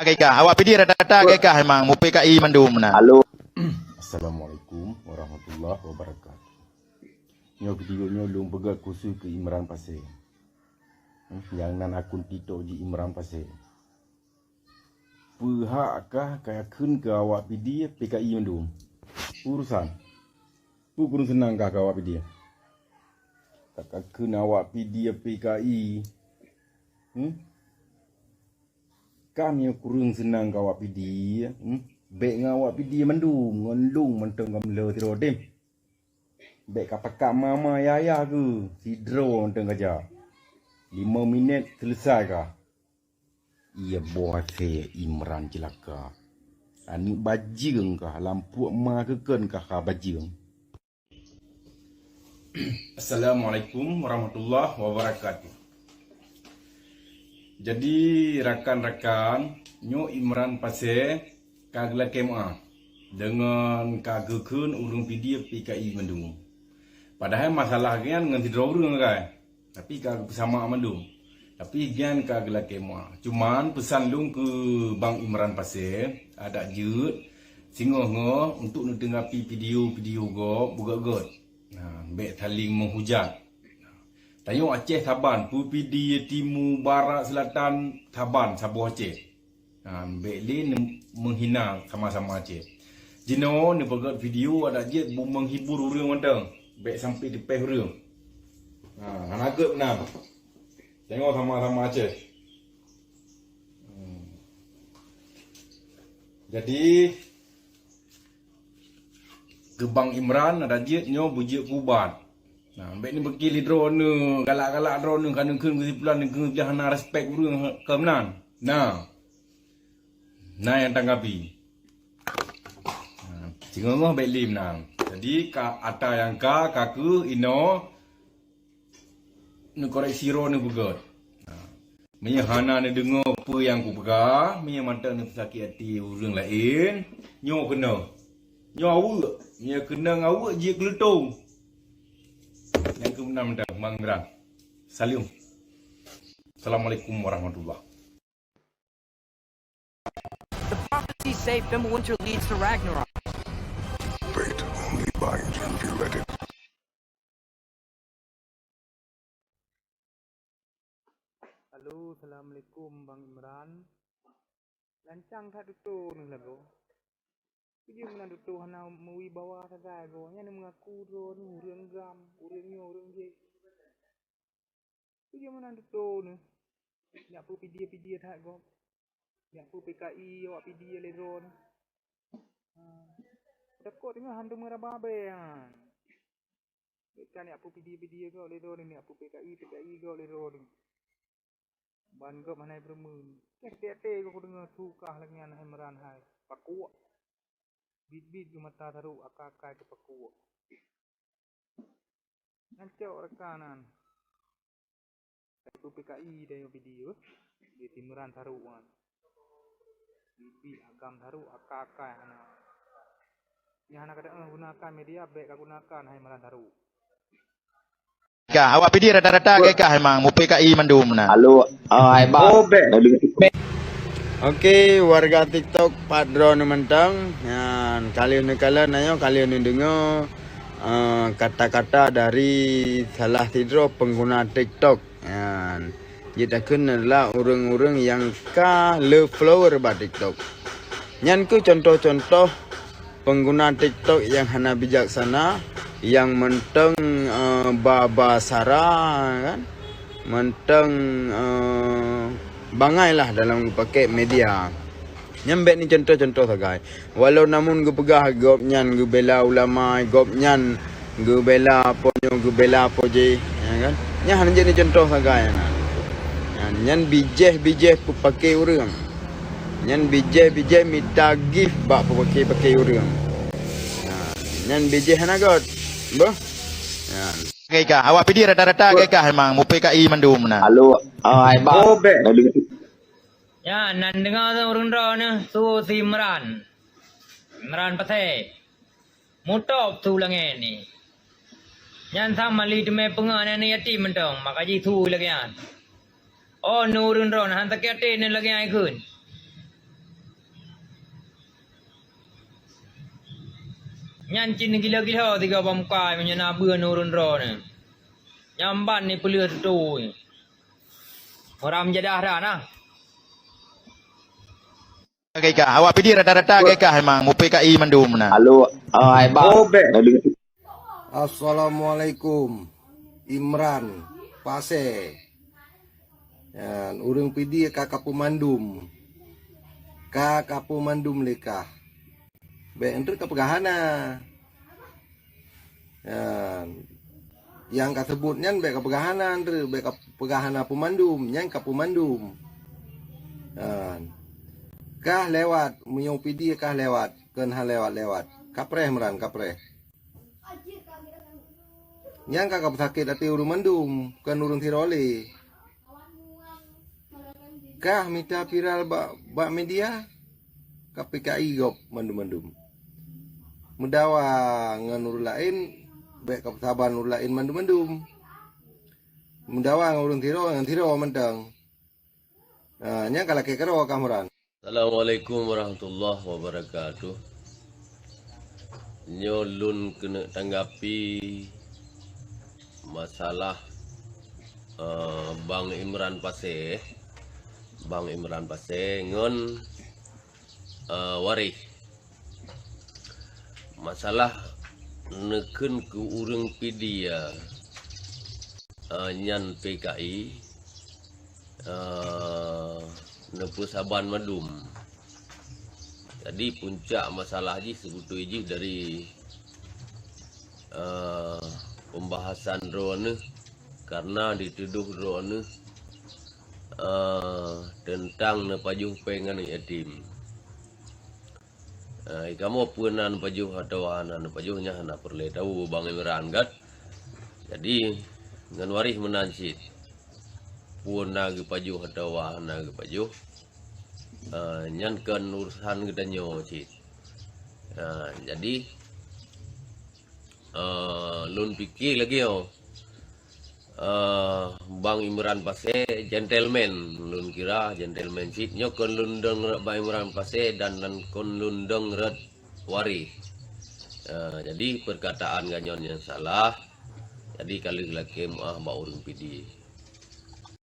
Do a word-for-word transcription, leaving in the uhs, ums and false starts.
Kah, awak P D A rata-rata kah memang mu-P K I mandum na. Halo. Assalamualaikum warahmatullahi wabarakatuh. Nyoe video nyoe lôn peugah khusus keu Imran Pasé. Hmm, nyang nan akun TikTok jih Imran Pasé. Peuhak kah ka kheun keu awak P D A P K I mandum? Urusan. Peue kureueng seunang kah keu awak P D A? Ka, ka kheun awak P D A P K I. Hmm? Kah meunyoe kureueng seunang keu awak P D A, hmm? Bèk ngon awak P D A mandum, ngon lôn mantong kamoe le sidroe tem. Bèk ka pakat mama yaya keu sidroe mantong ka jak. Lima minèt seuleusai kah. Iya boh até Imran ceulaka. Aneuk bajeueng kah, lam puet ma keukeun kah ka bajeueng. Assalamualaikum warahmatullahi wabarakatuh. Jadi, rakan-rakan, nyoe Imran Pasé ka geulakèe meu'ah deungon ka geukheun ureueng P D A P K I mandum. Padahai masalah nyan ngon sidroe ureueng, kan? Tapi ka geupeusamak mandum. Tapi nyan ka geulakèe meu'ah. Cuman peusan lôn keu Bang Imran Pasé, adak jeuet, singoh-ngoh untuk neutanggapi video-video gob beugèt-gèt. Nah, bèk saléng meuhujat. Tanyoe Aceh saban, peue P D A Timu, Barat, Selatan, saban, saboh Aceh. Ha, bèk lé neu-, meuhina sama-sama Aceh. Jinoe neupeugèt video adak jeuet bu-, meuhibur ureueng mantong. Bèk sampai teupèh ureueng. Ha, hana gèt meunan. Tanyoe sama-sama Aceh. Hmm. Jadi, keu Bang Imran adak jeuet nyoe beujeuet keu ubat. Nah, bèk neupiké lé droeneuh, galak-galak droeneuh, ka neukheun keusimpulan, neukheun hana respect ureueng keu meunan. Nah. Na nyang tanggapi. Ha, singoh-ngoh bèk lé meunan. Jadi, ka ata nyang ka, ka keuh inoe neukoreksi droeneuh beugèt. Ha. Meunyoe hana neudeungoe peue nyang kupeugah, meunyoe mantong neupeusakét até ureueng laén, nyoe keunoe. Nyoe aweuek, meunyoe keunong aweuek jeuet keu lutông. Nyang keu meunan mantong, Bang Imran. Salam. Assalamualaikum warahmatullahi. The prophecy saved them. Winter leads to Ragnarok. Fate only binds you if you let it. Halo, assalamualaikum Bang Imran. Lancang that tutoe neuh lagoe. Peue jeuet meunan tutoe hana meuwibawa sagai goe, nyan meungaku droeneuh ureueng GAM, ureueng nyoe, ureueng jéh. Peue jeuet meunan tutoe neuh? Nyak peue P D A P D A that gob. Nyak peue P K I awak P D A lé droeneuh. Ha. Takot teungoh han teumeu raba abée nyan. Bèk ka nyak peue P D A P D A gob lé droeneuh, nyak peue P K I, P K I gob lé droeneuh. Ban gob hana jipeurumeun. Kèe até-até gob kudeungoe su kah lagèe nyan hai Imran hai. Pakuek. Bit-bit geuh mata tharok, akai-akai geuh pakuek. Nyan cok reuka nan. Hai peue P K I dan P D A, di Imran tharok nyan. Bit-bit agam tharok, akai-akai hana. Nyang hana ka taeu gunakan media, bèk ka gunakan hai Imran tharok. Kah, awak P D A rata-rata kah memang mu-P K I mandum na. Halo, oh, hai bang. Oh, bèk. Okey, warga TikTok pat droeneuh mantong. Nyan, ka lheueh neukalon ayo, ka lheueh neudeungoe, eh, kata-kata dari salah sidroe pengguna TikTok. Nyan, jeuet takheun adalah ureueng-ureueng nyang ka le follower bak TikTok. Nyan keuh contoh-contoh pengguna TikTok nyang hana bijaksana, nyang mantong, eh, ba-ba sara, kan? Mantong, eh, bangai lah dalam geupakèk media. Nyan bèk neucontoh-contoh sagai. Walau namun geupeugah gobnyan geubela ulama, gobnyan geubela po nyoe, geubela po jéh, ya kan? Nyan hana jeuet neucontoh sagai nyan. Nyan, nyan bijéh-bijéh peupakè ureueng. Nyan bijéh-bijéh mita gift bak peupakè-pakè ureueng. Nah, nyan bijéh hana göt. Boh? Nyan. Kah, awak P D A rata-rata kah memang mu-P K I mandum na. Halo, oh, hai bang. Oh, bèk. Nyan, nan deungoe ureueng droeneuh su si Imran. Imran Pasé. Mutôb su lagèe nyan. Nyan sama lé teumé peungeut aneuk yatim mantong, maka jisu lagèe nyan. Oh, neu ureueng droeneuh han sakét até neu lagèe nyan kheun. Nyan cit neugila-gila sigoe bak muka meunyoe na beuet ureuëng droeneuh. Nyan ban neupeuleueh tutui. Orang meujadah dah nah. Oke kah, awak P D rata-rata ke kah emang mu P K I mandum na. Halo, oh, hai bang. Oh, bek. Assalamualaikum. Imran Pasé. Nyan, ureuëng P D ka kapeumandum. Ka kapeumandum lé kah. Bék enteuk ka peugah hana. Nyan. Nyang ka seubut nyan bék ka peugah hana enteuk, bék ka peugah hana peumandum, nyan ka peumandum. Nyan. Kah lewat, meunyoe P D kah lewat, kön ha lewat-lewat. Kapreh Imran, kapreh. Nyang ka kapeusakét até ureuëng mandum, kon ureuëng sidroe lé. Kah mita viral bak, bak media, ka P K I gob mandum-mandum. Meudawa ngon ureuëng laén, bék ka peusaban ureuëng laén mandum-mandum. Meudawa ngon ureuëng sidroe, ngon sidroe mantong. Ha, nyang ka lakée keudroe kah Imran. Assalamualaikum warahmatullahi wabarakatuh. Nyoe lôn keuneuk tanggapi masalah, eh, Bang Imran Pasé, Bang Imran Pasé ngon, eh, Waréh. Masalah neukheun keu ureuëng P D, eh, nyan P K I, eh, neupeusaban mandum. Jadi, puncak masalah jih seubeutôi jih dari, eh, pembahasan droeneuh, karena dituduh droeneuh, eh, teuntang neupajoh péng aneuëk yatim. Eh, kamoe peue na neupajoh atawa hana neupajoh, nyan hana peureulée tahu Bang Imran kan. Jadi, ngon Waréh meunan cit. Peue na geupajoh atawa hana geupajoh, eh, nyan kon urusan geutanyoe cit. Eh, jadi, eh, lôn pike lagée nyoe. Eh, Bang Imran Pasé gentleman, lôn kira gentleman cit. Nyoe kon lôn dong rot Bang Imran Pasé dan nan kon lôn dong rot Waréh. Eh, jadi perkataan geutanyoe nyan salah. Jadi ka lheueh lakée meuáh bak ureuëng P D.